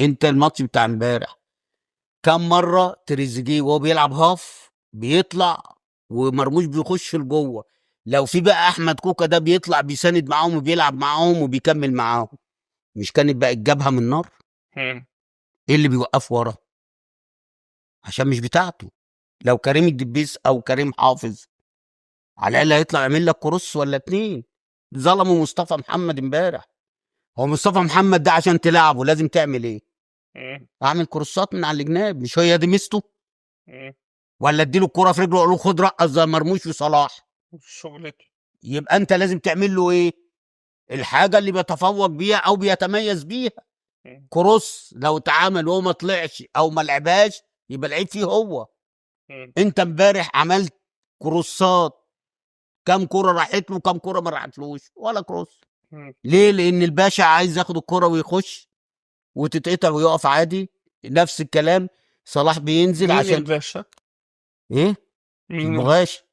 انت الماتش بتاع امبارح كم مرة تريزيجيه وهو بيلعب half بيطلع ومرموش بيخش لجوه؟ لو في بقى احمد كوكا ده بيطلع بيساند معاهم وبيلعب معاهم وبيكمل معاهم، مش كانت بقت جابها من نار؟ ايه اللي بيوقفه ورا؟ عشان مش بتاعته. لو كريم الدبيس او كريم حافظ على الاقل هيطلع يعمل لك cross ولا اتنين. ظلموا مصطفى محمد امبارح. هو مصطفى محمد ده عشان تلعبه لازم تعمل ايه؟ اعمل كروسات من على الجناب، مش هي دي ميزته؟ ولا اديله الكرة في رجله واقول له خد رقص زي مرموش وصلاح؟ شغلته. يبقى انت لازم تعمل له ايه؟ الحاجة اللي بيتفوق بيها او بيتميز بيها. Cross لو اتعمل وهو ما طلعش او ما لعبهاش يبقى العيب فيه هو. انت امبارح عملت كروسات، كم كرة راحت له وكم كرة ما راحتلوش؟ ولا cross. ليه؟ لان الباشا عايز ياخد الكرة ويخش وتتقطع ويقف عادي. نفس الكلام صلاح بينزل مين عشان الباشا؟ ايه؟ مين؟ البغاش.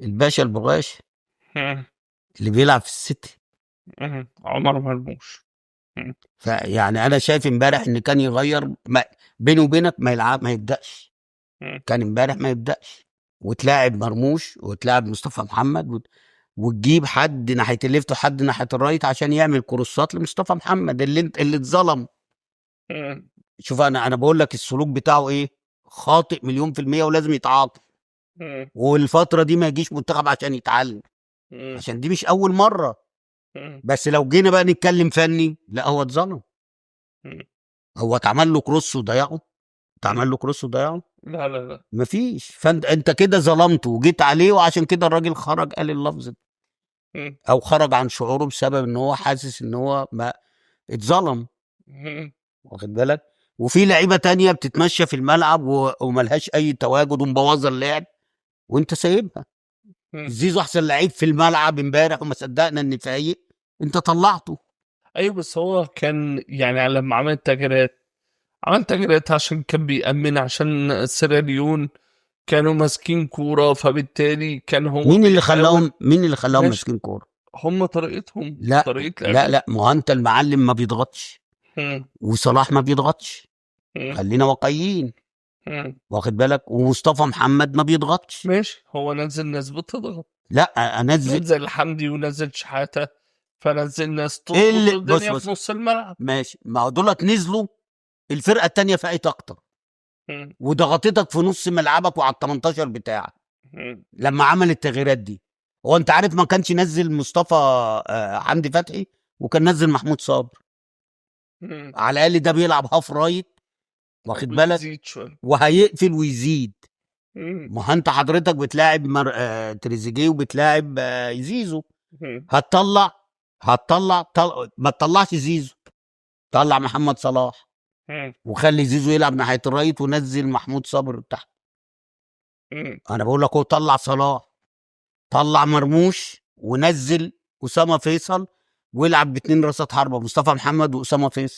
الباشا البغاش اللي بيلعب في السيتي. عمر مرموش. فيعني انا شايف امبارح ان كان يغير، ما بيني وبينك ما يلعب، ما يبداش. كان امبارح ما يبداش، وتلاعب مرموش وتلاعب مصطفى محمد وتجيب حد ناحية ال left وحد ناحية ال right عشان يعمل كروسات لمصطفى محمد اللي انت اللي اتظلم. شوف انا بقول لك السلوك بتاعه ايه، خاطئ 1,000,000% ولازم يتعاقب. والفترة دي ما يجيش منتخب عشان يتعلم، عشان دي مش اول مرة. بس لو جينا بقى نتكلم فني، لا هو اتظلم. هو اتعمل له cross وضيعه، اتعمل له cross وضيعه. لا لا لا، مفيش. فانت كده ظلمته وجيت عليه، وعشان كده الراجل خرج قال اللفظ ده، او خرج عن شعوره بسبب ان هو حاسس ان هو ما اتظلم. واخد بالك؟ وفي لعيبة تانية بتتمشى في الملعب وملهاش اي تواجد ومبوظه اللعب وانت سايبها. زيزو احسن لعيب في الملعب امبارح وما صدقنا ان فايق، انت طلعته. ايوه، بس هو كان يعني لما عمل تغييرات، عمل تغييرات عشان كان بيأمن، عشان سيراليون كانوا ماسكين كورة، فبالتالي كان هو مين اللي بيحاول. خلاهم، مين اللي خلاهم ماشي. ماسكين كورة؟ هم طريقتهم، لا طريقة لا لعبهم. لا، ما هو انت المعلم ما بيضغطش وصلاح ما بيضغطش، خلينا واقعيين. واخد بالك؟ ومصطفى محمد ما بيضغطش. ماشي، هو نزل ناس بتضغط. لا انزل، نزل حمدي ونزل شحاتة، فنزل ناس تضغط إيه اللي الدنيا بص في نص الملعب. ماشي، ما هو دولت نزلوا الفرقة التانية فاقت اكتر وضغطتك في نص ملعبك وعلى ال 18 بتاعك. لما عمل التغييرات دي، هو انت عارف ما كانش نزل مصطفى حمدي فتحي وكان نزل محمود صابر. على الاقل ده بيلعب half right، واخد بالك؟ ويزيد شوية. وهيقفل ويزيد. ما هو انت حضرتك بتلاعب تريزيجيه وبتلاعب زيزو. هتطلع ما تطلعش زيزو، طلع محمد صلاح وخلي زيزو يلعب ناحية ال right ونزل محمود صابر تحت. انا بقول لك هو طلع صلاح، طلع مرموش ونزل اسامة فيصل، ويلعب باتنين راسات حربه، مصطفى محمد واسامة فيصل.